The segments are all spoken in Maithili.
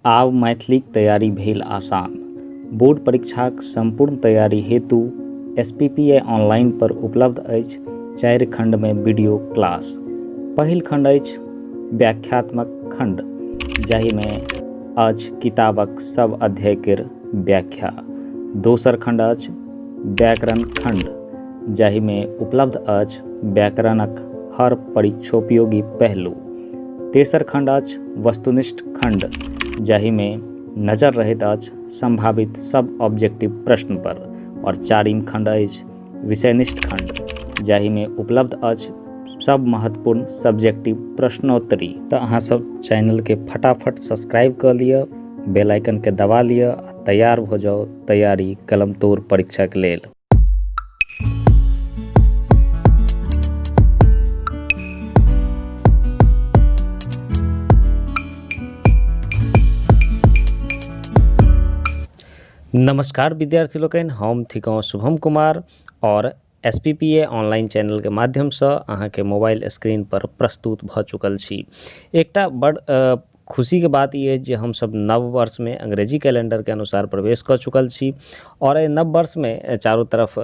आब मैथिलीक तैयारी भेल आसान। बोर्ड परीक्षाक सम्पूर्ण तैयारी हेतु एसपीपीए ऑनलाइन पर उपलब्ध अछि 4 खंडमे वीडियो क्लास। पहिल खंड अछि व्याख्यात्मक खंड, जाहिमे अछि किताबक सब अध्याय केर व्याख्या। दोसर खंड अछि व्याकरण खंड, जाहिमे उपलब्ध अछि व्याकरणक हर परीक्षोपयोगी पहलू। तेसर खंड अछि वस्तुनिष्ठ खंड, जाहिमे नजर रहैत अछि संभावित सब ऑब्जेक्टिव प्रश्न पर। और चारिम खंड अछि विषयनिष्ठ खंड, जाहिमे उपलब्ध अछि सब महत्वपूर्ण सब्जेक्टिव प्रश्नोत्तरी। तऽ अहाँ सब चैनलके फटाफट सब्सक्राइब कऽ लिअ, बेल आइकनके दबा लिअ आ तैयार भऽ जाउ तैयारी कलमतोड़ परीक्षाके लेल। नमस्कार विद्यार्थी लोकनि, हम थिकहुँ शुभम कुमार और S P P A online चैनलके माध्यमसँ अहाँके मोबाइल स्क्रीन पर प्रस्तुत भऽ चुकल छी। एकटा बड़ खुशीके बात ई अछि जे हमसब नव वर्षमे अंग्रेजी कैलेंडरके अनुसार प्रवेश कऽ चुकल छी और एहि नव वर्षमे चारू तरफ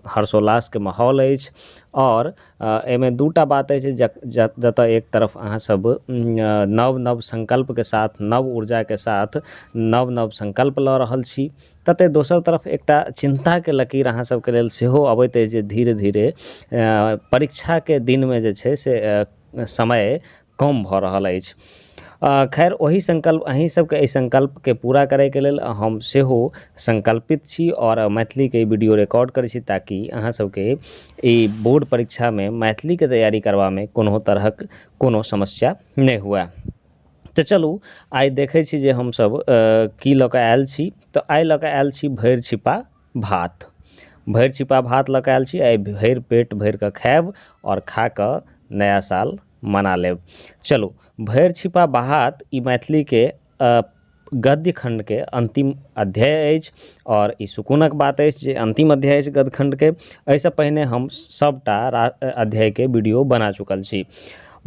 हर्षोल्लासके माहौल अछि। और एहिमे दूटा बात अछि, जतऽ एक तरफ अहाँ सब नव नव संकल्पके साथ, नव ऊर्जाके साथ नव नव संकल्प लऽ रहल छी, ततऽ दोसर तरफ एकटा चिन्ताके लकीर अहाँ सबके लेल सेहो अबैत अछि जे धीरे धीरे परीक्षाके दिनमे जे छै से समय कम भऽ रहल अछि। खैर ओहि संकल्प अहीं सबके एहि संकल्पके पूरा करैके लेल हम सेहो संकल्पित छी और मैथिलीके वीडियो रिकॉर्ड करै छी ताकि अहाँ सबके ई बोर्ड परीक्षामे मैथिलीके तैयारी करबामे कोनो तरहक कोनो समस्या नहि हुए। तऽ चलू आइ देखै छी जे हमसब की लऽ कऽ आयल छी। तऽ आइ लऽ कऽ आयल छी भरि छिपा भात। भरि छिपा भात लऽ कऽ आयल छी, आइ भरि पेट भरि कऽ खायब और खा कऽ नया साल मना लेब। चलू, भरि छिपा भात ई मैथिलीके गद्य खण्डके अन्तिम अध्याय अछि और ई सुकूनक बात अछि जे अन्तिम अध्याय अछि गद्य खण्डके। एहिसँ पहिने हम सबटा अध्यायके वीडियो बना चुकल छी।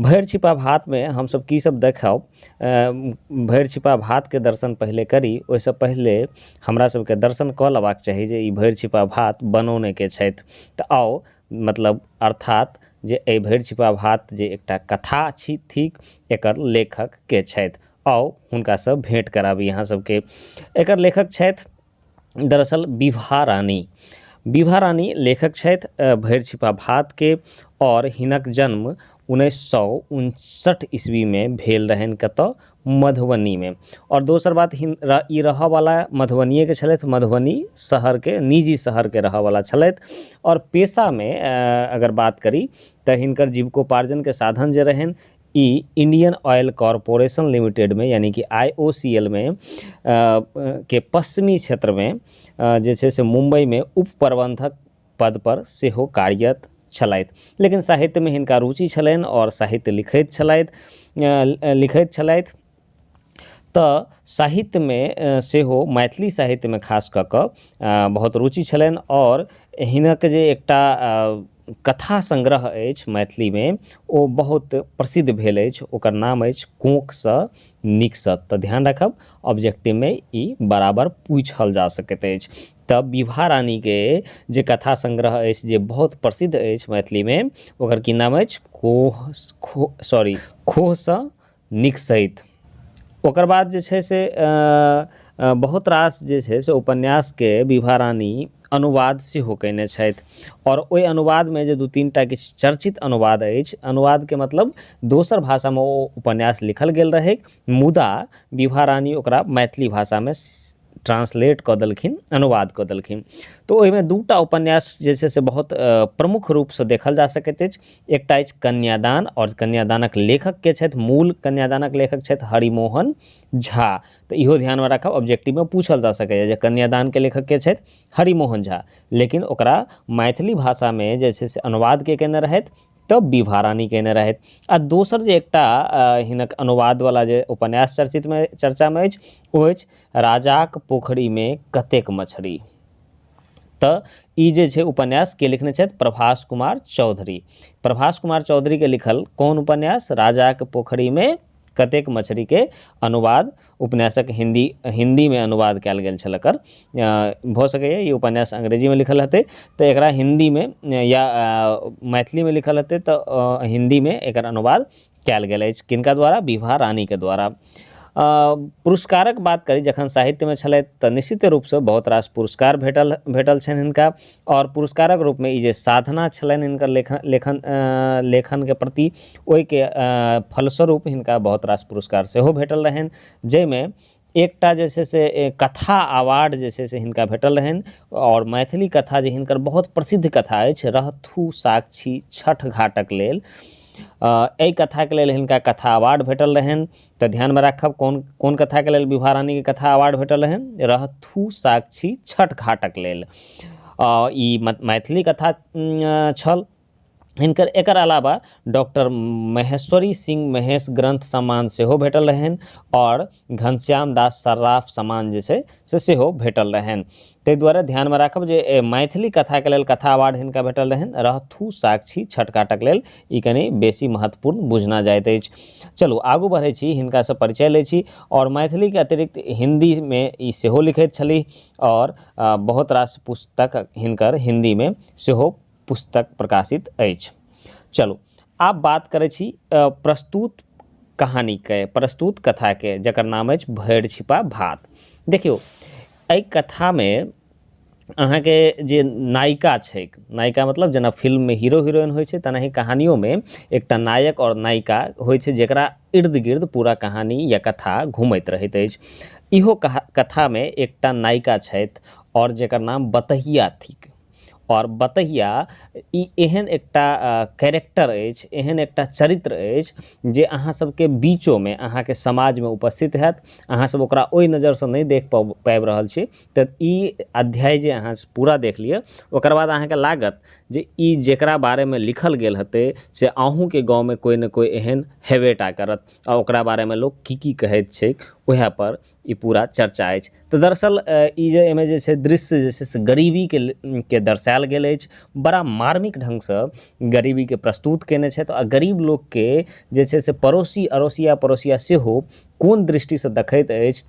भरि छिपा भातमे हमसब की सब देखब, भरि छिपा भातके दर्शन पहिले करी, ओहिसँ पहिले हमरा सबके दर्शन कऽ लेबाक चाही जे ई भरि छिपा भात बनौने के छथि। तऽ आउ, मतलब अर्थात जे एहि भरि छिपा भात जे एकटा कथा छी थिक, एकर लेखक के छथि। आउ हुनकासँ भेँट कराबी अहाँ सबके। एकर लेखक छथि दरअसल विभा रानी। विभा रानी लेखक छथि भरि छिपा भातके और हिनक जन्म 1959 ईस्वीमे भेल रहनि कतऽ, मधुबनीमे। और दोसर बात, ई रहऽवला मधुबनिएके छलथि, मधुबनी शहरके, निजी शहरके रहऽवला छलथि। और पेशामे अगर बात करी तऽ हिनकर जीविकोपार्जनके साधन जे रहनि ई इंडियन ऑयल कॉरपोरेशन लिमिटेडमे यानी कि IOCL मे के पश्चिमी क्षेत्रमे जे छै से मुम्बईमे उप प्रबंधक पद पर सेहो कार्यरत छलथि। लेकिन साहित्यमे हिनका रुचि छलनि और साहित्य लिखैत छलथि। तऽ साहित्यमे सेहो मैथिली साहित्यमे खास कऽ कऽ बहुत रुचि छलनि और हिनक जे एकटा कथा संग्रह अछि मैथिलीमे ओ बहुत प्रसिद्ध भेल अछि, ओकर नाम अछि कोखसँ निकसत। तऽ ध्यान राखब, ऑब्जेक्टिवमे ई बराबर पूछल जा सकैत अछि। तऽ विभा रानीके जे कथा संग्रह अछि जे बहुत प्रसिद्ध अछि मैथिलीमे, ओकर की नाम अछि, खोहसँ निकसैत। ओकर बाद जे छै से बहुत रास जे छै से उपन्यासके विभा रानी अनुवाद सेहो कयने छथि और ओहि अनुवादमे जे 2-3 टा किछु चर्चित अनुवाद अछि, अनुवादके मतलब दोसर भाषामे ओ उपन्यास लिखल गेल रहै, मुदा विभा रानी ओकरा मैथिली भाषामे ट्रांसलेट कऽ देलखिन, अनुवाद कऽ देलखिन। तऽ ओहिमे 2टा उपन्यास जे छै से बहुत प्रमुख रूपसँ देखल जा सकैत अछि। एकटा अछि कन्यादान, और कन्यादानक लेखक के छथि, मूल कन्यादानक लेखक छथि हरिमोहन झा। तऽ इहो ध्यानमे राखब, ऑब्जेक्टिवमे पूछल जा सकैए जे कन्यादानके लेखक के छथि, हरिमोहन झा। लेकिन ओकरा मैथिली भाषामे जे छै से अनुवाद के केने रहथि, तऽ विभा रानी केने रहथि। आ दोसर जे एकटा हिनक अनुवादवला जे उपन्यास चर्चामे अछि ओ अछि राजाक पोखरिमे कतेक मछरी। तऽ ई जे छै उपन्यास के लिखने छथि, प्रभास कुमार चौधरी। प्रभास कुमार चौधरीके लिखल कोन उपन्यास, राजाक पोखरिमे कतेक मछरीके अनुवाद उपन्यासक हिन्दीमे अनुवाद कयल गेल छल एकर। भऽ सकैए ई उपन्यास अंग्रेजीमे लिखल हेतै तऽ एकरा हिन्दीमे या मैथिलीमे लिखल हेतै तऽ हिन्दीमे एकर अनुवाद कयल गेल अछि। किनका द्वारा? विभा रानीके द्वारा। पुरस्कारक बात करी, जखन साहित्यमे छलथि तऽ निश्चित रूपसँ बहुत रास पुरस्कार भेटल भेटल छनि हिनका। आओर पुरस्कारक रूपमे ई जे साधना छलनि हिनकर लेखनके प्रति, ओहिके फलस्वरूप हिनका बहुत रास पुरस्कार सेहो भेटल रहनि, जाहिमे एकटा जे छै से कथा अवार्ड जे छै से हिनका भेटल रहनि। आओर मैथिली कथा जे हिनकर बहुत प्रसिद्ध कथा अछि, रहथु साक्षी छठ घाटक लेल, एहि कथाके लेल हिनका कथा अवार्ड भेटल रहनि। तऽ ध्यानमे राखब कोन कोन कथाके लेल विभा रानीके कथा अवार्ड भेटल रहनि, रहथु साक्षी छठ घाटक लेल। ई मैथिली कथा छल हिनकर। एकर अलावा डॉक्टर महेश्वरी सिंह महेश ग्रंथ सम्मान सेहो भेटल रहनि आओर घनश्याम दास सर्राफ सम्मान जे छै से सेहो भेटल रहनि। ताहि दुआरे ध्यानमे राखब जे मैथिली कथाके लेल कथा अवार्ड हिनका भेटल रहनि रहथु साक्षी छठ घाटक लेल। ई कनि बेसी महत्वपूर्ण बुझना जाइत अछि। चलू आगू बढ़ै छी, हिनकासँ परिचय लै छी। आओर मैथिलीके अतिरिक्त हिन्दीमे ई सेहो लिखैत छलीह आओर बहुत रास पुस्तक हिनकर हिन्दीमे सेहो पुस्तक प्रकाशित अछि। चलू आब बात करै छी प्रस्तुत कहानीके, प्रस्तुत कथाके, जकर नाम अछि भरि छिपा भात। देखियौ एहि कथामे अहाँके जे नायिका छैक, नायिका मतलब जेना फिल्ममे हीरो हीरोइन होइ छै तेनाही कहानियोमे एकटा नायक आओर नायिका होइ छै, जकरा इर्द गिर्द पूरा कहानी या कथा घुमैत रहैत अछि। इहो कथामे एकटा नायिका छथि आओर जकर नाम बतहिया थिक। आओर बतहिया ई एहन एकटा कैरेक्टर अछि, एहन एकटा चरित्र अछि जे अहाँ सबके बीचोमे अहाँके समाजमे उपस्थित हैत, अहाँ सब ओकरा ओहि नजरसँ नहि देख पाबि रहल छी। तऽ ई अध्याय जे अहाँ पूरा देख लिअ, ओकर बाद अहाँके लागत जे ई जकरा बारेमे लिखल गेल हेतै से अहूँके गाँवमे कोइ ने कोइ एहन हेबे टा करत आ ओकरा बारेमे लोक की की कहैत छैक उएह पर ई पूरा चर्चा अछि। तऽ दरअसल ई जे एहिमे जे छै दृश्य जे छै से गरीबीके के दर्शायल गेल अछि, बड़ा मार्मिक ढङ्गसँ गरीबीके प्रस्तुत कयने छथि आ गरीब लोकके जे छै से पड़ोसी अड़ोसिया पड़ोसिया सेहो कोन दृष्टिसँ देखैत अछि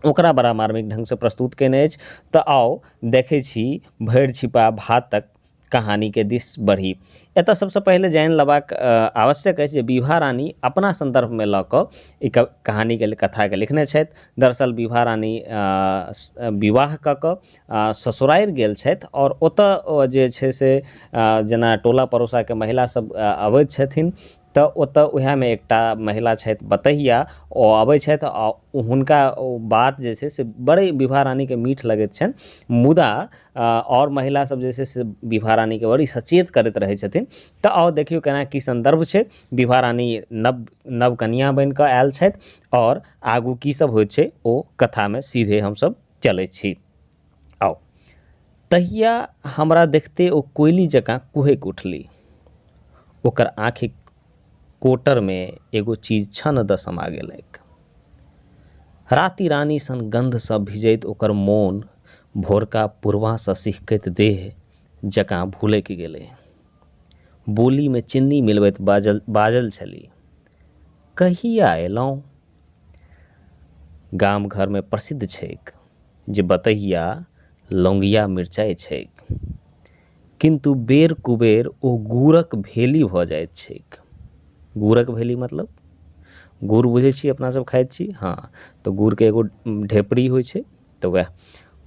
ओकरा बड़ा मार्मिक ढङ्गसँ प्रस्तुत कयने अछि। तऽ आउ देखै छी भरि छिपा भातक कहानीके दिस बढ़ी। एतऽ सबसँ पहिले जानि लेबाक आवश्यक अछि जे विभा रानी अपना सन्दर्भमे लऽ कऽ ई कहानीके कथाके लिखने छथि। दरअसल विभा रानी विवाह कऽ कऽ ससुरारि गेल छथि आओर ओतऽ जे छै से जेना टोला पड़ोसाके महिला सब अबैत छथिन तऽ ओतऽ उएहमे एकटा महिला छथि बतहिया, ओ अबै छथि आ हुनका ओ बात जे छै से बड़े विभा रानीके मीठ लगैत छनि, मुदा आओर महिला सब जे छै से विभा रानीके बड़ी सचेत करैत रहै छथिन। तऽ आउ देखियौ केना की सन्दर्भ छै। विभा रानी नव नव कनिया बनि कऽ आयल छथि आओर आगू की सब होइ छै ओ कथामे सीधे हमसब चलै छी। आउ तहिया हमरा देखते ओ कोयली जकाँ कुहकि उठली। ओकर आँखिक कोटरमे एगो चीज छन दऽ समा गेलैक। राति रानी सन गन्धसँ भिजैत ओकर मोन भोरका पुरवासँ सिहकैत देह जकाँ भुलकि गेलै। बोलीमे चिन्नी मिलबैत बाजल बाजल छली, कहिया अयलहुँ? गाम घरमे प्रसिद्ध छैक जे बतहिया लौंगिया मिरचाइ छैक, किन्तु बेर कुबेर ओ गुड़क भेली भऽ जाइत छैक। गुड़क भेली मतलब गुड़ बुझै छी अपना सब खाइत छी, हँ, तऽ गुड़के एगो ढेपरी होइ छै, तऽ वएह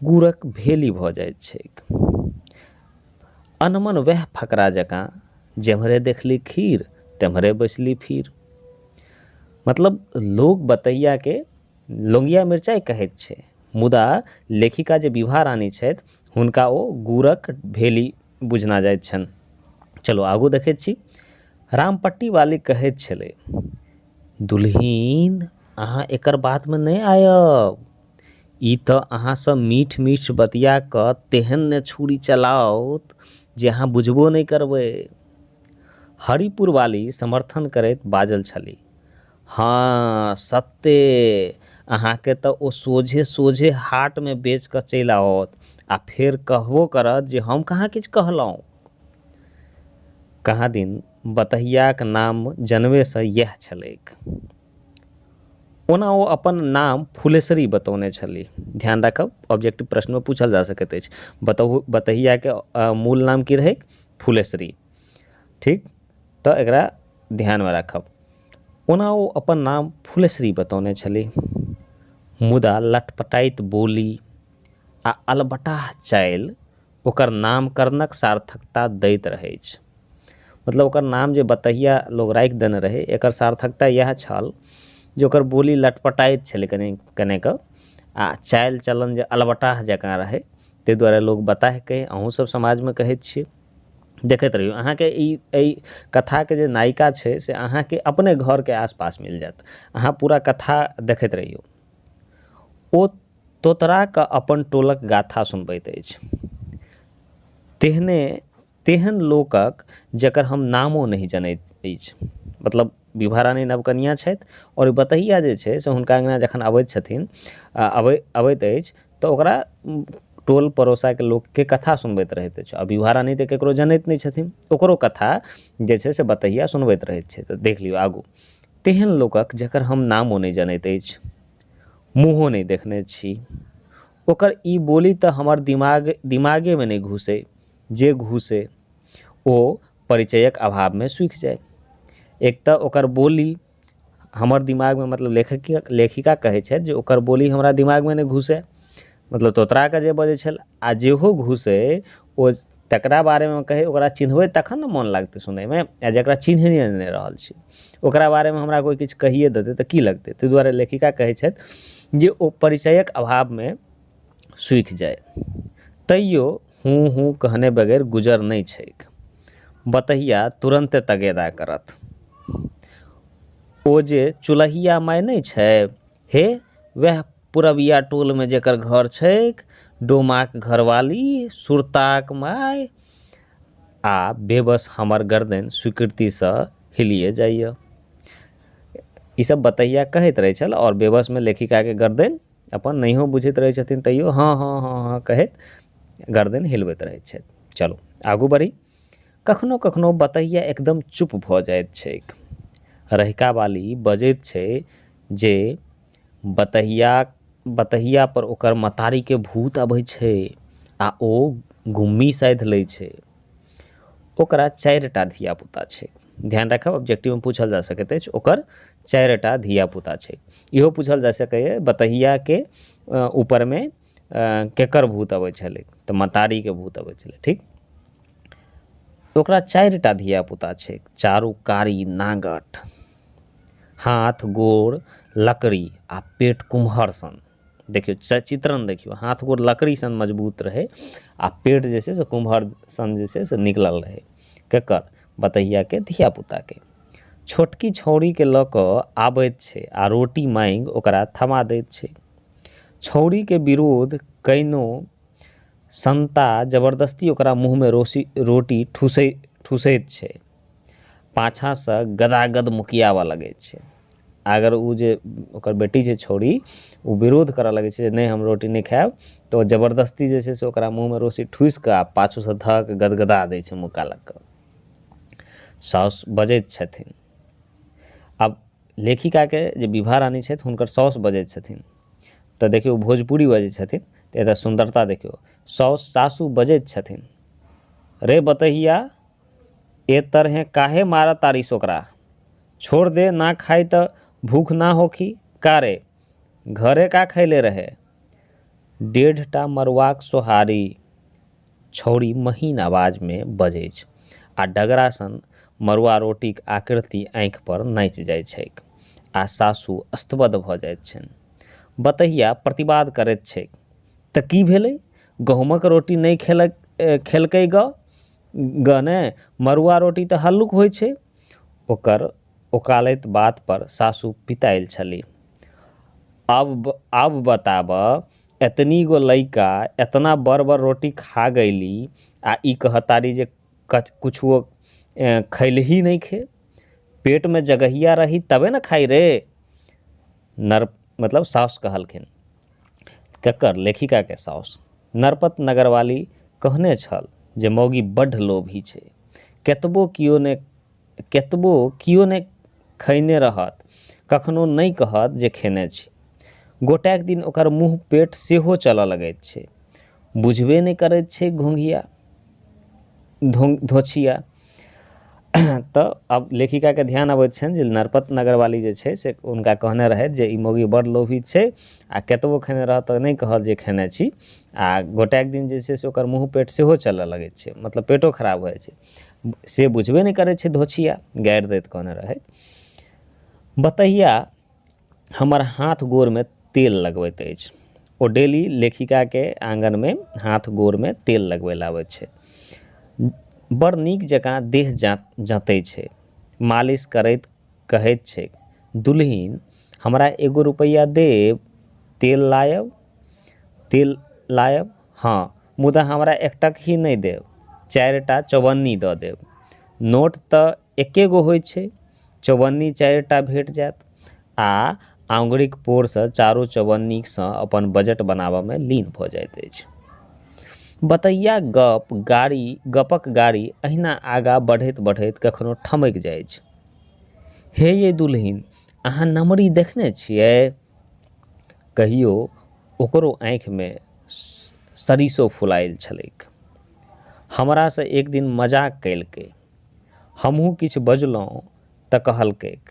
गुड़क भेली भऽ जाइत छैक। अनमन वएह फकरा जकाँ जेम्हरे देखली खीर तेम्हरे बैसली फिर। मतलब लोक बतैयाके लौंगिया मिरचाइ कहैत छै, मुदा लेखिका जे विभा रानी छथि हुनका ओ गुड़क भेली बुझना जाइत छनि। चलू आगू देखैत छी। रामपट्टी वाली कहैत छलै, दुल्हिन अहाँ एकर बातमे नहि आयब, ई तऽ अहाँसँ मीठ मीठ बतिया कऽ तेहन ने छुरी चलाओत जे अहाँ बुझबो नहि करबै। हरिपुर वाली समर्थन करैत बाजल छली, हँ सत्ते अहाँके तऽ ओ सोझे सोझे हाटमे बेच कऽ चलि आओत आ फेर कहबो करत जे हम कहाँ किछु कहलहुँ। कहाँ दिन बतहियाक नाम जनमेसँ इएह छलैक। ओना ओ अपन नाम फुलेसरी बतौने छलीह। ध्यान राखब, ऑब्जेक्टिव प्रश्नमे पूछल जा सकैत अछि। बतहु बतहियाके मूल नाम की रहै? फुलेसरी। ठीक, तऽ एकरा ध्यानमे राखब। ओना ओ अपन नाम फुलेसरी बतौने छलीह, मुदा लटपटाइत बोली आ अलबटाह चालि ओकर नामकरणक सार्थकता दैत रहैछ। मतलब ओकर नाम जे बतहिया लोग राखि देने रहै, एकर सार्थकता इएह छल जे ओकर बोली लटपटाइत छलै कनि कनेक आ चालि चलन जे अलबटाह जकाँ रहै, ताहि दुआरे लोग बताह कहै। अहूँ सब समाजमे कहैत छियै। देखैत रहियौ, अहाँके ई एहि कथाके जे नायिका छै से अहाँके अपने घरके आसपास मिल जायत। अहाँ पूरा कथा देखैत रहियौ। ओ तोतराके अपन टोलक गाथा सुनबैत अछि। तेहने तेहन लोकक जकर हम नामो नहि जनैत अछि। मतलब विभा रानी नवकनिआँ छथि आओर बतहिया जे छै से हुनका अङ्गना जखन अबैत छथिन, अबैत अछि, तऽ ओकरा टोल पड़ोसाके लोकके कथा सुनबैत रहैत अछि। आ विभा रानी तऽ ककरो जनैत नहि छथिन, ओकरो कथा जे छै से बतहिया सुनबैत रहैत छै। तऽ देख लियौ आगू। तेहन लोकक जकर हम नामो नहि जनैत अछि, मुँहो नहि देखने छी, ओकर ई बोली तऽ हमर दिमागेमे नहि घुसै, जे घुसै ओ परिचयक अभावमे सूखि जाय। एक तऽ ओकर बोली हमर दिमागमे, मतलब लेखिका कहै छथि जे ओकर बोली हमरा दिमागमे नहि घुसै, मतलब तोतराके जे बजै छल, आ जेहो घुसै ओ तकरा बारेमे कहै, ओकरा चिन्हबै तखन ने मोन लागतै सुनैमे, आ जकरा चिन्हने नहि रहल छी ओकरा बारेमे हमरा कोइ किछु कहिए देतै तऽ की लगतै। ताहि दुआरे लेखिका कहै छथि जे ओ परिचयक अभावमे सूखि जाय। तैयो हूँ हूँ कहने बगैर गुजर नहि छैक। बतहिया तुरन्ते तगेदा करत। ओ जे चुलहिया माय नहि छै, हे वएह पुरबिया टोलमे जकर घर छैक, डोमाक घरवाली, सुरताक माय। आ बेबस हमर गर्दनि स्वीकृतिसँ हिलिए जाइए। ई सब बतहिया कहैत रहै छल आओर बेबसमे लेखिकाके गर्दनि अपन नहियो बुझैत रहै छथिन तैयो हँ हँ हँ हँ कहैत गर्दनि हिलबैत रहै छथि। चलू आगू बढ़ी। कखनो कखनो बतहिया एकदम चुप भऽ जाइत छैक। रहिका वाली बजैत छै जे बतहिया पर ओकर मतारीके भूत अबै छै आ ओ गुम्मी साधि लै छै। ओकरा 4टा धियापुता छै। ध्यान राखब, ऑब्जेक्टिवमे पूछल जा सकैत अछि। ओकर 4टा धियापुता छै। इहो पूछल जा सकैए बतहियाके ऊपरमे केकर भूत अबै छलै, तऽ मतारीके भूत अबै छलै। ठीक, ओकरा 4टा धियापुता छै, चारू कारी नागट, हाथ गोड़ लकड़ी आ पेट कुम्हर सन। देखियौ चित्रण देखियौ, हाथ गोड़ लकड़ी सन मजबूत रहै आ पेट जे छै से कुम्हर सन जे छै से निकलल रहै। केकर? बतहियाके धियापुताके। छोटकी छौड़ीके लऽ कऽ आबैत छै आ रोटी माँगि ओकरा थमा दैत छै। छौड़ीके विरोध कयनो संता जबरदस्ती ओकरा मुँहमे रोटी ठुसैत छै। पाछाँसँ गदागद मुकियाबऽ लगै छै। अगर ओ जे ओकर बेटी छै छौड़ी, ओ विरोध करऽ लगै छै नहि हम रोटी नहि खायब, तऽ ओ जबरदस्ती जे छै से ओकरा मुँहमे रोटी ठुसि कऽ आ पाछूसँ धऽ कऽ गदगदा दै छै मुक्का लग कऽ। साउस बजैत छथिन। आब लेखिकाके जे विभा रानी छथि हुनकर साउस बजैत छथिन, तऽ देखियौ भोजपुरी बजै छथिन, तऽ एतऽ सुन्दरता देखियौ। सासू बजैत छथिन, रे बतहिया ए तरहे काहे मारऽ तारिस ओकरा, छोड़ दे, ना खाई तऽ भूख ना होखी का रे, घरे का खैले रहे। 1.5टा मरुआक सोहारी। छौड़ी महीन आवाजमे बजै छै आ डगरा सन मरुआ रोटीक आकृति आँखि पर नाचि जाइत छैक आ सासू स्तब्ध भऽ जाइत छनि। बतहिया प्रतिवाद करैत छैक, तऽ की भेलै, गहूमक रोटी नहि खेलकै गऽ ने, मरुआ रोटी तऽ हल्लुक होइ छै। ओकर ओकालैत बात पर सासू पितायल छली। अब बताब, एतनी गो लइका एतना बड़ बड़ रोटी खा गईली आ ई कहतारी जे कुछुओ खैलही नहीं खे, पेट में जगहिया रही तबे न खाई रे। मतलब साउस कहलखिन, ककर? लेखिका के साउस। नरपत नगरवाली कहने छल जे मौगी बड्ड लोभी छै, केतबो कियो ने खैने रहत, कखनो नहि कहत जे खेने छी। गोटैक दिन ओकर मुँह पेट सेहो चलऽ लगैत छै। बुझबे नहि करैत छै घोंघिया धोछिया। तऽ आब लेखिकाके ध्यान अबैत छनि जे नरपत नगरवाली जे छै से हुनका कहने रहथि जे ई मौगी बड़ लोभी छै आ कतबो खेने रहत तऽ नहि कहत जे खेने छी। आ गोटैक दिन जे छै से ओकर मुँह पेट सेहो चलऽ लगैत छै, मतलब पेटो खराब भऽ जाइ छै, से बुझबे नहि करै छै धोछिया, गारि दैत कहने रहथि। बतहिया हमर हाथ गोरमे तेल लगबैत अछि। ओ डेली लेखिकाके आँगनमे हाथ गोरमे तेल लगबै लए आबै छै। बड़ नीक जकाँ देह जँतै छै। मालिश करैत कहैत छै, दुलहिन हमरा एगो रुपैआ देब तेल लायब? तेल लायब? हँ, मुदा हमरा एकटकही नहि देब, 4टा चौबन्नी दऽ देब। नोट तऽ एके गो होइ छै, चौबन्नी 4टा भेट जायत। आ आँगुरिक पोरसँ चारू चौबन्नीसँ अपन बजट बनाबऽमे लीन भऽ जाइत अछि। बतैया गपक गाड़ी अहिना आगाँ बढ़ैत बढ़ैत कखनो ठमकि जाइछ। हे यै दुलहिन, अहाँ नमरी देखने छियै? कहियो ओकरो आँखिमे सरिसो फुलायल छलैक। हमरासँ एक दिन मजाक कयलकै। हमहूँ किछु बजलहुँ तऽ कहलकैक,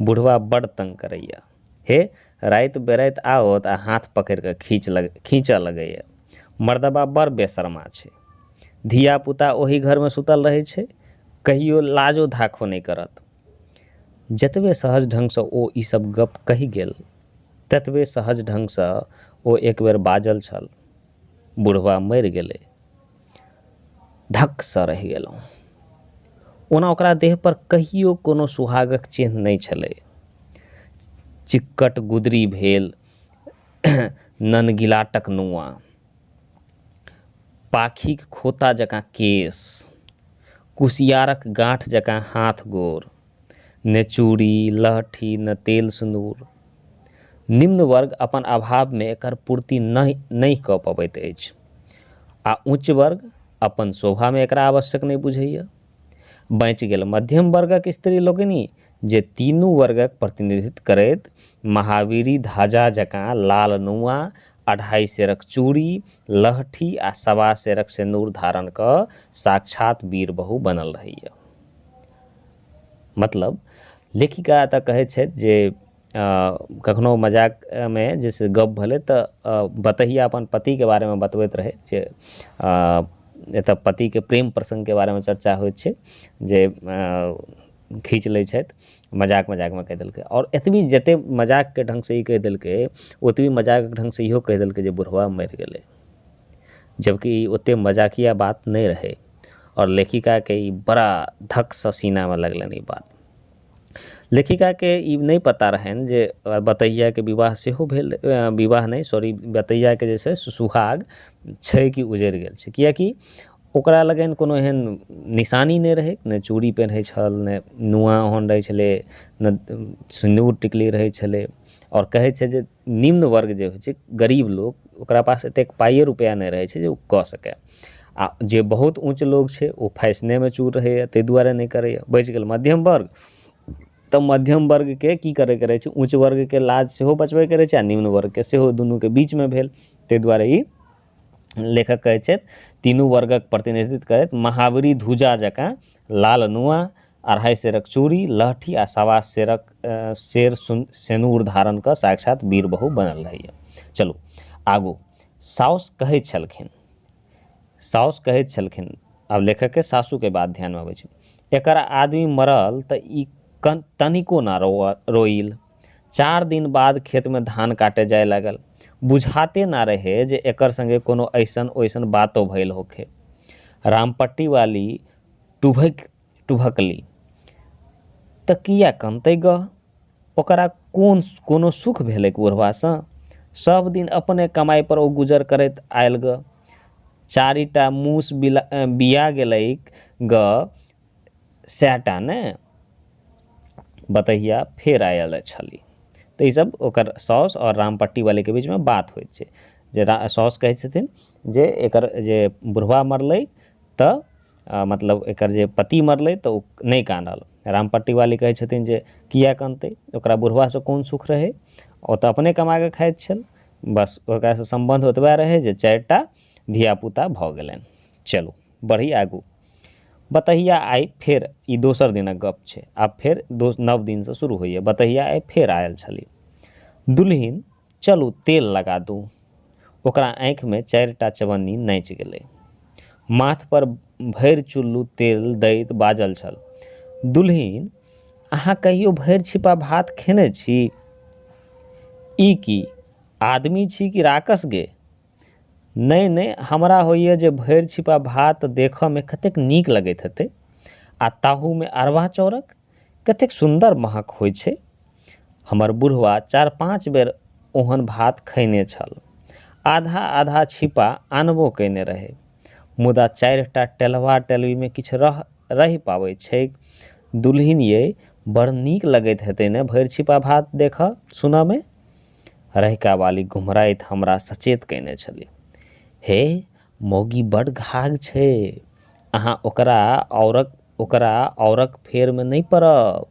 बुढ़वा बड़ तंग करैया। हे, राति बेराति आओत आ हाथ पकड़ि कऽ खींचऽ लगैया। मर्दबा बड़ बेशर्मा छै। धियापुता ओहि घरमे सुतल रहै छै, कहियो लाजो धाखो नहि करत। जतबे सहज ढङ्गसँ ओ ई सब गप कहि गेल ततबे सहज ढङ्गसँ ओ एक बेर बाजल छल, बुढ़वा मरि गेलै। धक्कसँ रहि गेलहुँ। ओना ओकरा देह पर कहियो कोनो सुहागक चिन्ह नहि छलै। चिक्कट गुदरी भेल ननगिलाटक नुआ, पाखीक खोता जकाँ केश, कुसियारक गाँठ जकाँ हाथ गोर, ने चूड़ी लहठी ने तेल सिन्दूर। निम्न वर्ग अपन अभावमे एकर पूर्ति नहि कऽ पबैत अछि आ उच्च वर्ग अपन शोभामे एकरा आवश्यक नहि बुझैए। बाँचि गेल मध्यम वर्गक स्त्री लोकनि, जे तीनू वर्गक प्रतिनिधित्व करैत महावीरी ध्वजा जकाँ लाल नुआ, 2.5 सेरक चूड़ी, लहठी आ 1.25 सेरक सिन्दूर धारण कऽ साक्षात वीर बहु बनल रहैए। मतलब लेखिका एतऽ कहै छथि जे कखनो मजाकमे जैसे गप भेलै तऽ बतहिया अपन पतिके बारेमे बतबैत रहै जे एतऽ पतिके प्रेम प्रसङ्गके बारेमे चर्चा होइत छै जे खींच लै छथि, मजाक मजाकमे कहि देलकै। आओर एतबी जते मजाकके ढङ्गसँ ई कहि देलकै ओतबी मजाकके ढङ्गसँ इहो कहि देलकै जे बुढ़वा मरि गेलै, जबकि ई ओते मजाकिया बात नहि रहै। आओर लेखिकाके ई बड़ा धक्कसँ सीनामे लगलनि ई बात। लेखिकाके ई नहि पता रहनि जे बतहियाके विवाह सेहो भेल, विवाह नहि सॉरी, बतहियाके जे छै सुहाग छै कि उजड़ि गेल छै, किएकि ओकरा लगन कोनो एहन निशानी नहि रहै, नहि चूड़ी पहिरै छल, नहि नुआ ओहन रहै छलै, नहि सिन्दूर टिकली रहै छलै। आओर कहै छै जे निम्न वर्ग जे होइ छै, गरीब लोक, ओकरा पास एतेक पाइए रुपैआ नहि रहै छै जे ओ कऽ सकै। आ जे बहुत ऊँच लोक छै ओ फैशनेमे चूर रहैए, ताहि दुआरे नहि करैए। बचि गेल मध्यम वर्ग, तऽ मध्यम वर्गके की करैके रहै छै, ऊँच वर्गके लाज सेहो बचबैके रहै छै आ निम्न वर्गके सेहो, दुनूके बीचमे भेल। ताहि दुआरे ई लेखक कहै छथि तीनू वर्गक प्रतिनिधित्व करैत महावीरी ध्वजा जकाँ लाल नुआ, 2.5 सेरक चूड़ी, लहठी आ 1.25 सेरक शेर सेनूर धारण कऽ साक्षात वीर बहु बनल रहैए। चलू आगू। साउस कहैत छलखिन, साउस कहैत छलखिन, आब लेखकके सासुके बात ध्यानमे अबै छै, एकर आदमी मरल तऽ ई तनिको ना रोइल। 4 दिन बाद खेतमे धान काटे जाय लागल। बुझाते ना रहे जे एकर संगे कोनो ऐसन ओइसन बातो भइल होखे। रामपट्टी वाली टुभकली, तऽ किया कनतै गह? ओकरा कोनो सुख भेलैक बुढ़बासँ? सब दिन अपने कमाइ पर ओ गुजर करैत आयल ग। 4टा मूस बिया गेलैक ग, सएहटा ने। बतहिया फेर आयल छली। तऽ ईसब ओकर साउस आओर रामपट्टी वालीके बीचमे बात होइत छै जे साउस कहै छथिन जे एकर जे बुढ़वा मरलै तऽ मतलब एकर जे पति मरलै तऽ ओ नहि कानल। रामपट्टीवाली कहै छथिन जे किए कनतै, ओकरा बुढ़बासँ कोन सुख रहै, ओ तऽ अपने कमाके खाइत छल, बस ओकरासँ सम्बन्ध ओतबे रहै जे 4टा धियापुता भऽ गेलनि। चलू बढ़ी आगू। बतहिया आइ फेर, ई दोसर दिनक गप छै, आब फेर नव दिनसँ शुरू होइए। बतहिया आइ फेर आयल छली। दुलहिन चलू तेल लगा दू। ओकरा आँखिमे 4टा चवन्नी नाचि गेलै। माथ पर भरि चुल्लू तेल दैत बाजल छल, दुलहिन अहाँ कहियो भरि छिपा भात खेने छी? ई की आदमी छी कि राकस गे? नहि नहि, हमरा होइए जे भरि छिपा भात देखऽमे कतेक नीक लगैत हेतै, आ ताहूमे अरबा चाउरक कतेक सुन्दर महक होइ छै। हमर बुढ़वा 4-5 बेर ओहन भात खयने छल, आधा आधा छिपा आनबो कयने रहै, मुदा 4टा टेलवा टेलवीमे किछु रहि पाबै छैक? दुलहिन यै, बड़ नीक लगैत हेतै ने भरि छिपा भात देखऽ सुनऽमे? रहिका वाली घुमराइत हमरा सचेत कयने छली। हे मौगी बड़ घाघ छै, अहाँ ओकरा औरक फेरमे नहि पड़ब।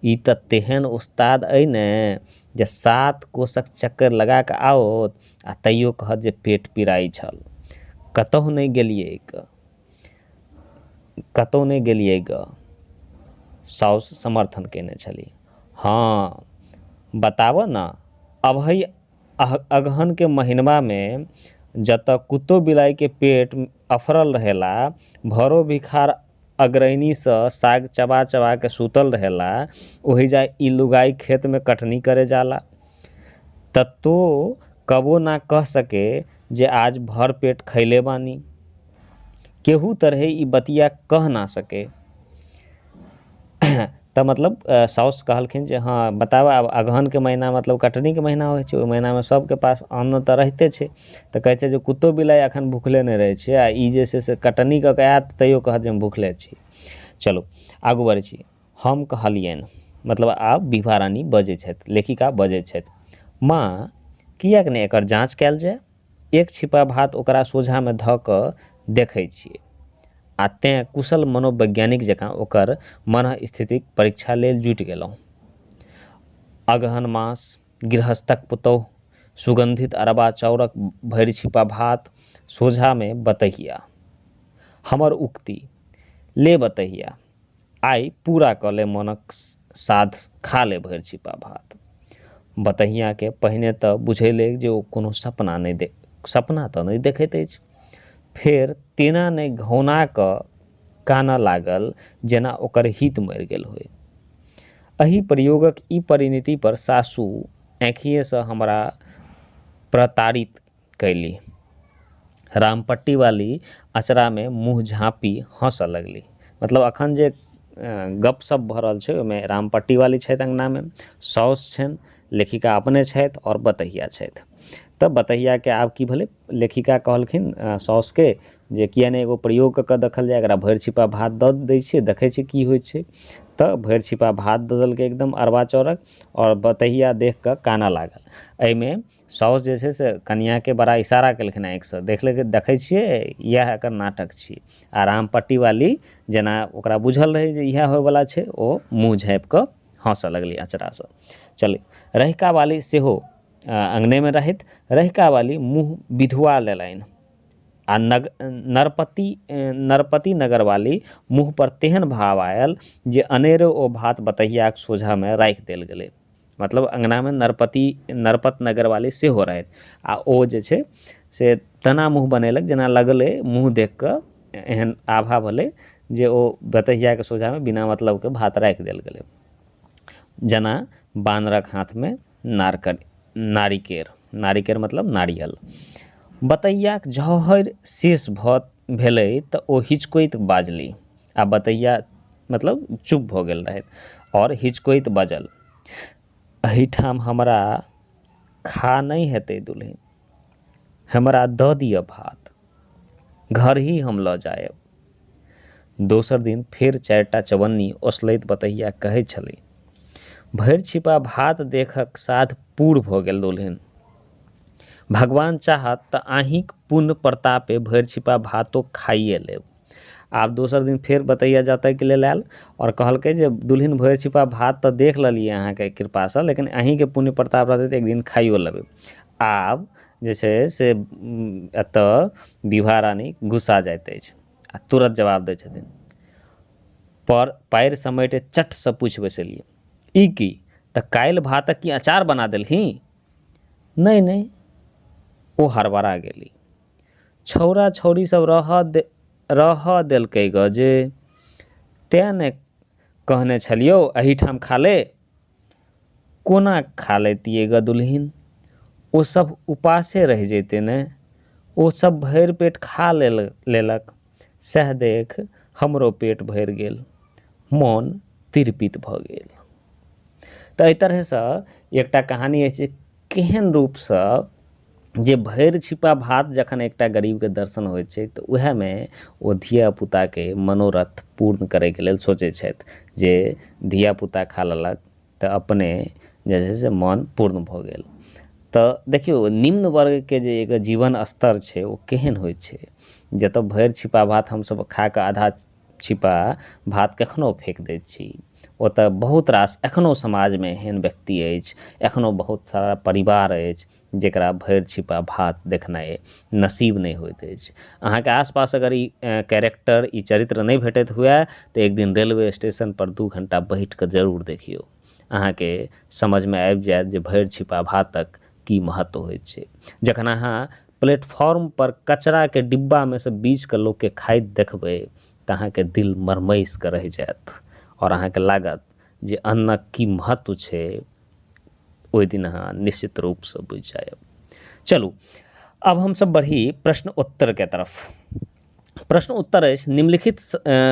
ई तऽ तेहन उस्ताद अइ ने जे 7 कोसक चक्कर लगा कऽ आओत आ तैयो कहत जे पेट पिराइ छल। कतहु नहि गेलियैक, कतहु नहि गेलियै ग। साउस समर्थन कयने छली। हँ बताबऽ न, अभई अगहन के महीनवा में जतऽ कुत्तो बिलाई के पेट अफरल रहेला, भरो भिखार अगरैनीसँ साग चबा चबा के सुतल रहेला, ओहि जा ई लुगाई खेत में कटनी करे जाला। त तो कबो ना कह सके जे आज भर पेट खैले बानी। केहू तरहे ई बतिया कह ना सके। तऽ मतलब साउस कहलखिन जे हँ बताबऽ, आब अगहनके महीना मतलब कटनीके महीना होइ छै, ओहि महीनामे सबके पास अन्न तऽ रहिते छै, तऽ कहै छै जे कुत्तो बिलाइ एखन भुखले नहि रहै छै, आ ई जे छै से कटनी कऽ के आयत तैयो कहत जे हम भुखले छी। चलू आगू बढ़ै छी। हम कहलियनि, मतलब आब विभा रानी बजै छथि, लेखिका बजै छथि, माँ किएक नहि एकर जाँच कयल जाय? एक छिपा भात ओकरा सोझामे धऽ कऽ देखै छियै आ तेँ कुशल मनोवैज्ञानिक जकाँ ओकर मनःस्थितिक परीक्षा लेल जुटि गेलहुँ। अगहन मास, गृहस्थक पुतोहु, सुगन्धित अरबा चाउरक भरि छिपा भात, सोझामे बतहिया। हमर उक्ति, ले बतहिया, आइ पूरा कऽ ले मनक साध, खा ले भरि छिपा भात। बतहियाके पहिने तऽ बुझेलै जे ओ कोनो सपना नहि सपना तऽ नहि देखैत अछि। फेर तेना नहि घौना कऽ कानऽ लागल जेना ओकर हित मरि गेल होइ। एहि प्रयोगक ई परिणति पर सासु आँखिएसँ हमरा प्रताड़ित कयली। रामपट्टी वाली अचरामे मुँह झाँपि हँसऽ लगली। मतलब अखन जे गपशप भऽ रहल छै ओहिमे रामपट्टी वाली छथि अङ्गनामे, साउस छनि, लेखिका अपने छथि आओर बतहिया छथि। तऽ बतहियाके आब की भेलै, लेखिका कहलखिन साउसके जे किए नहि एगो प्रयोग कऽ कऽ देखल जाय, एकरा भरि छिपा भात दऽ दै छियै, देखै छियै की होइ छै। तऽ भरि छिपा भात दऽ देलकै एकदम अरबा चाउरक, आओर बतहिया देख कऽ कानऽ लागल। एहिमे साउस जे छै से कनियाके बड़ा इशारा केलखिन आँखिसँ, देख लेलकै, देखै छियै इएह एकर नाटक छी। आ रामपट्टी वाली जेना ओकरा बुझल रहै जे इएह होइवला छै, ओ मुँह झाँपि कऽ हँसऽ लगली अँचरासँ। चलू रहिका वाली सेहो अङ्गनेमे रहैत, रहिका वाली मुँह विधुआ लेलनि आ नरपति नगरवाली मुँह पर तेहन भाव आयल जे अनेरे ओ भात बतहियाक सोझामे राखि देल गेलै। मतलब अङ्गनामे नरपत नगरवाली सेहो रहथि आ ओ जे छै से तेना मुँह बनेलक जेना लगलै मुँह देख कऽ एहन आभा भेलै जे ओ बतहियाके सोझामे बिना मतलबके भात राखि देल गेलै, जेना बानरक हाथमे नारिकेर, नारिकेर मतलब नारियल। बतहियाक झौहरि शेष भऽ भेलै तऽ ओ हिचकोइत बाजली आ बतहिया मतलब चुप भऽ गेल रहथि आओर हिचकोइत बाजल, एहिठाम हमरा खा नहि हेतै दुलहिन, हमरा दऽ दिअ भात, घर ही हम लऽ जायब। दोसर दिन फेर 4टा चवन्नी ओसलैत बतहिया कहै छलै, भरि छिपा भात देखक साध पूर भऽ गेल दुलहिन, भगवान चाहत तऽ अहीँक पुण्य प्रतापे भरि छिपा भातो खाइए लेब। आब दोसर दिन फेर बतहिया जतयके लेल आयल आओर कहलकै जे दुल्हिन भरि छिपा भात तऽ देख लेलियै अहाँके कृपासँ, लेकिन अहीँके पुण्य प्रताप रहतै तऽ एक दिन खाइयो लेबै। आब जे छै से एतऽ विभा रानी गुस्सा जाइत अछि आ तुरत जवाब दै छथिन, पर पाएर समेटे चटसँ पूछि बैसलियै, ई की तऽ काल्हि भातक की अचार बना देलही? नहि नहि, ओ हड़बड़ा गेली। छौड़ा छौड़ी सब रहऽ देलकै ग जे, तेँ ने कहने छलियौ एहिठाम खा ले। कोना खा लेतियै ग दुल्हिन, ओ सब उपासे रहि जैते ने। ओ सब भरि पेट खा लेलक, सएह देख हमरो पेट भरि गेल, मोन तिरपित भऽ गेल। तऽ एहि तरहसँ एकटा कहानी अछि केहन रूपसँ जे भरि छिपा भात जखन एकटा गरीबके दर्शन होइ छै तऽ उएहमे ओ धियापुताके मनोरथ पूर्ण करैके लेल सोचै छथि जे धियापुता खा लेलक तऽ अपने जे छै से मन पूर्ण भऽ गेल। तऽ देखियौ निम्न वर्गके जे एक जीवन स्तर छै ओ केहन होइ छै, जतऽ भरि छिपा भात हमसब खाकऽ आधा छिपा भात कखनो फेक दै छी, ओतऽ बहुत रास एखनो समाजमे एहन व्यक्ति अछि, एखनो बहुत सारा परिवार अछि जकरा भरि छिपा भात देखनाइ नसीब नहि होइत अछि। अहाँके आसपास अगर ई कैरेक्टर ई चरित्र नहि भेटैत हुए तऽ एक दिन रेलवे स्टेशनपर 2 घण्टा बैठिकऽ जरूर देखियौ, अहाँके समझमे आबि जायत जे भरि छिपा भातक की महत्व होइत छै। जखन अहाँ प्लेटफॉर्मपर कचराके डिब्बामे से बीछिकऽ लोकके खाइत देखबै तऽ अहाँके दिल मरमैस कऽ रहि जायत आओर अहाँके लागत जे अन्नक की महत्व छै, ओहि दिन अहाँ निश्चित रूपसँ बुझि जायब। चलू अब हमसब बढ़ी प्रश्न उत्तरके तरफ। प्रश्न उत्तर अछि निम्नलिखित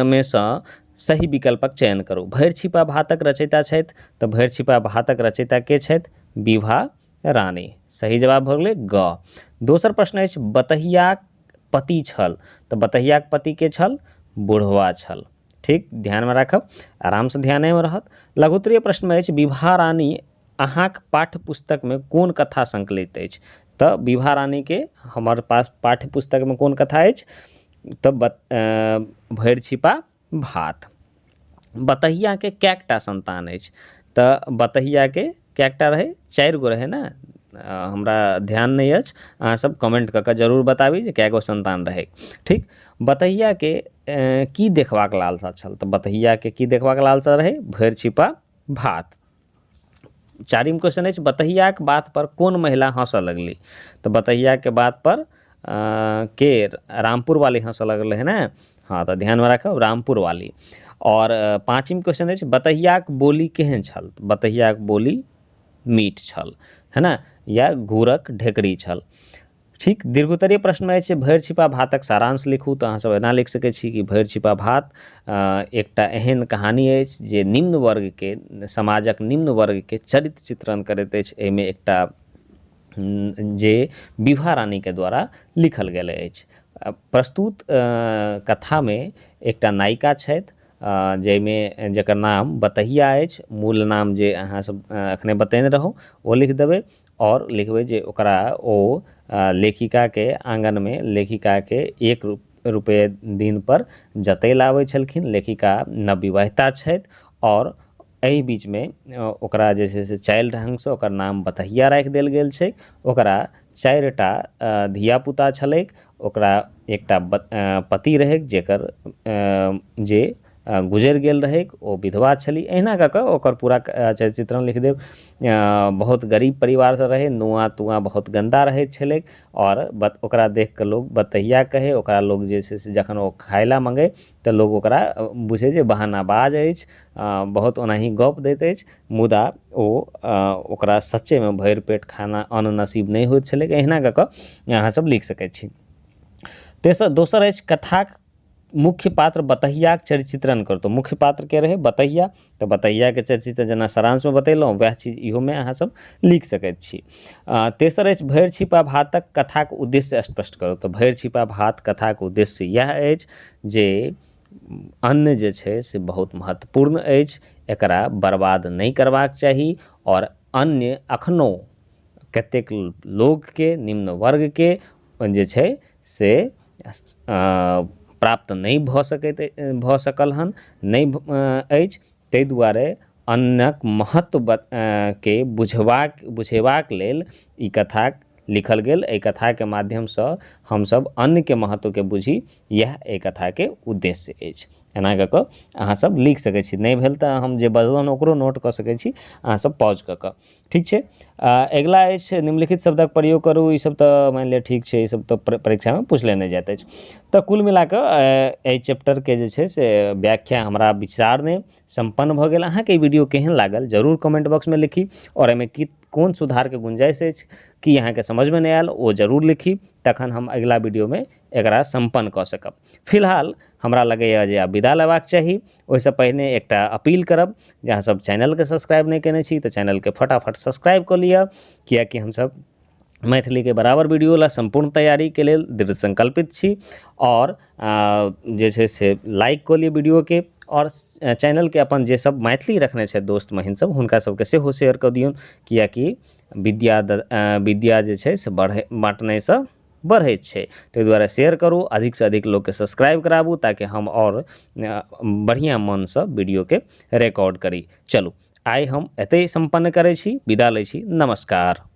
में सँ सही विकल्पक चयन करू। भरि छिपा भातक रचयिता छथि, तऽ भरि छिपा भातक रचयिता के छथि? विभा रानी। सही जवाब भऽ गेलै ग। दोसर प्रश्न अछि बतहियाक पति छल, तऽ बतहियाक पति के छल? बुढ़वा छल। ठीक, ध्यानमे राखब, आरामसँ ध्यानेमे रहत। लघुत्तरीय प्रश्नमे अछि विभा रानी अहाँक पाठ्य पुस्तकमे कोन कथा संकलित अछि? तऽ विभा रानीके हमर पास पाठ्य पुस्तकमे कोन कथा अछि? तऽ भरि छिपा भात। बतहियाके कएकटा संतान अछि? तऽ बतहियाके कएकटा रहै? 4 गो रहै ने, हमरा ध्यान नहि अछि, अहाँ सब कमेंट कऽ कऽ जरूर बताबी जे कए गो संतान रहै। ठीक, बतहियाके की देखबाक लालसा छल? तऽ बतहियाके की देखबाक लालसा रहै? भरि छिपा भात। चारिम क्वेश्चन अछि बतहियाक बात पर कोन महिला हँसऽ लगली? तऽ बतहियाके बात पर के रामपुर वाली हँसऽ लगलै है ने, हाँ तऽ ध्यानमे राखब रामपुर वाली। आओर पाँचिम क्वेश्चन अछि बतहियाक बोली केहन छल? बतहियाक बोली मीठ छल, है ने, या गुड़क ढेकरी छल। ठीक, दीर्घोत्तरीय प्रश्नमे अछि भरि छिपा भातक सारांश लिखू, तऽ अहाँसब एना लिख सकै छी कि भरि छिपा भात एकटा एहन कहानी अछि जे निम्न वर्गके समाजक निम्न वर्गके चरित्र चित्रण करैत अछि। एहिमे एकटा जे विभा रानीके द्वारा लिखल गेल अछि। प्रस्तुत कथामे एकटा नायिका छथि जाहिमे जकर नाम बतहिया अछि, मूल नाम जे अहाँ सब एखने बतेने रहौँ ओ लिख देबै, आओर लिखबै जे ओकरा ओ लेखिकाके आँगनमे लेखिकाके 1 रुपये दिन पर जतय लाबै छलखिन। लेखिका नवविवाहिता छथि आओर एहि बीचमे ओकरा जे छै से चालि ढङ्गसँ ओकर नाम बतहिया राखि देल गेल छै। ओकरा 4 टा धियापुता छलैक, ओकरा एकटा पति रहैक जेकर जे गुजरि गेल रहैक, ओ विधवा छली। एहिना कऽ कऽ ओकर पूरा चरित्र लिख देब। बहुत गरीब परिवारसँ रहै, नुआ तुआ बहुत गन्दा रहैत छलैक आओर ओकरा देख कऽ लोक बतहिया कहै। ओकरा लोक जे छै से जखन ओ खाय लए मङ्गै तऽ लोक ओकरा बुझै जे बहानाबाज अछि, बहुत ओनाही गप दैत अछि, मुदा ओ ओकरा सच्चेमे भरि पेट खाना अन्न नसीब नहि होइत छलैक। एहिना कऽ कऽ अहाँ सब लिख सकै छी। दोसर अछि कथाक मुख्य पात्र बतहियाक चरित्र करतौ। मुख्य पात्र के रहै? बतहिया। तऽ बतहियाके चरित्र जेना सारांशमे बतेलहुँ वएह चीज इहोमे अहाँ सब लिख सकैत छी। तेसर अछि भरि छिपा भातक कथाक उद्देश्य स्पष्ट करू। तऽ भरि छिपा भात कथाक उद्देश्य इएह अछि जे अन्न जे छै से बहुत महत्वपूर्ण अछि, एकरा बर्बाद नहि करबाक चाही आओर अन्य एखनो कतेक लोकके निम्न वर्गके जे छै से प्राप्त नहि भऽ सकैत भऽ सकल हन नहि अछि। ताहि दुआरे अन्नक महत्वके बुझबाक बुझेबाक लेल ई कथा लिखल गेल। एहि कथाके माध्यमसँ हमसभ अन्नके महत्वके बुझी, इएह एहि कथाके उद्देश्य अछि। एना कऽ कऽ अहाँसभ लिख सकै छी। नहि भेल तऽ हम जे बजलहुँ ओकरो नोट कऽ सकै छी अहाँसभ पॉज कऽ कऽ। ठीक छै, अगिला अछि निम्नलिखित शब्दक प्रयोग करू। ईसभ तऽ मानि लिअ ठीक छै, ईसभ तऽ परीक्षामे पुछले नहि जाइत अछि। तऽ कुल मिला कऽ एहि चैप्टरके जे छै से व्याख्या हमरा विचारमे सम्पन्न भऽ गेल। अहाँके ई वीडियो केहन लागल जरूर कमेंट बॉक्समे लिखी, आओर एहिमे की कोन सुधारके गुंजाइश अछि, की अहाँके समझमे नहि आयल ओ जरूर लिखी, तखन हम अगिला वीडियोमे एकरा सम्पन्न कऽ सकब। फिलहाल हमरा लगैए जे आब विदा लेबाक चाही। ओहिसँ पहिने एकटा अपील करब जे अहाँसभ चैनलके सब्सक्राइब नहि कयने छी तऽ चैनलके फटाफट सब्सक्राइब कऽ लिअ, किएकि हमसभ मैथिलीके बराबर वीडियो लए सम्पूर्ण तैयारीके लेल दृढ़ संकल्पित छी। आओर जे छै से लाइक कऽ लिअ वीडियोके, आओर चैनलके अपन जे सब मैथिली रखने छथि दोस्त महिन सब हुनका सबके सेहो शेयर कऽ दियौन, किएकि विद्या विद्या जे छै से बढ़ै बाँटनेसँ बढ़ै छै। ताहि दुआरे शेयर करू, अधिकसँ अधिक लोकके सब्सक्राइब कराबू, ताकि हम आओर बढ़िआँ मनसँ वीडियोके रिकॉर्ड करी। चलू आइ हम एतहि सम्पन्न करै छी, विदा लै छी, नमस्कार।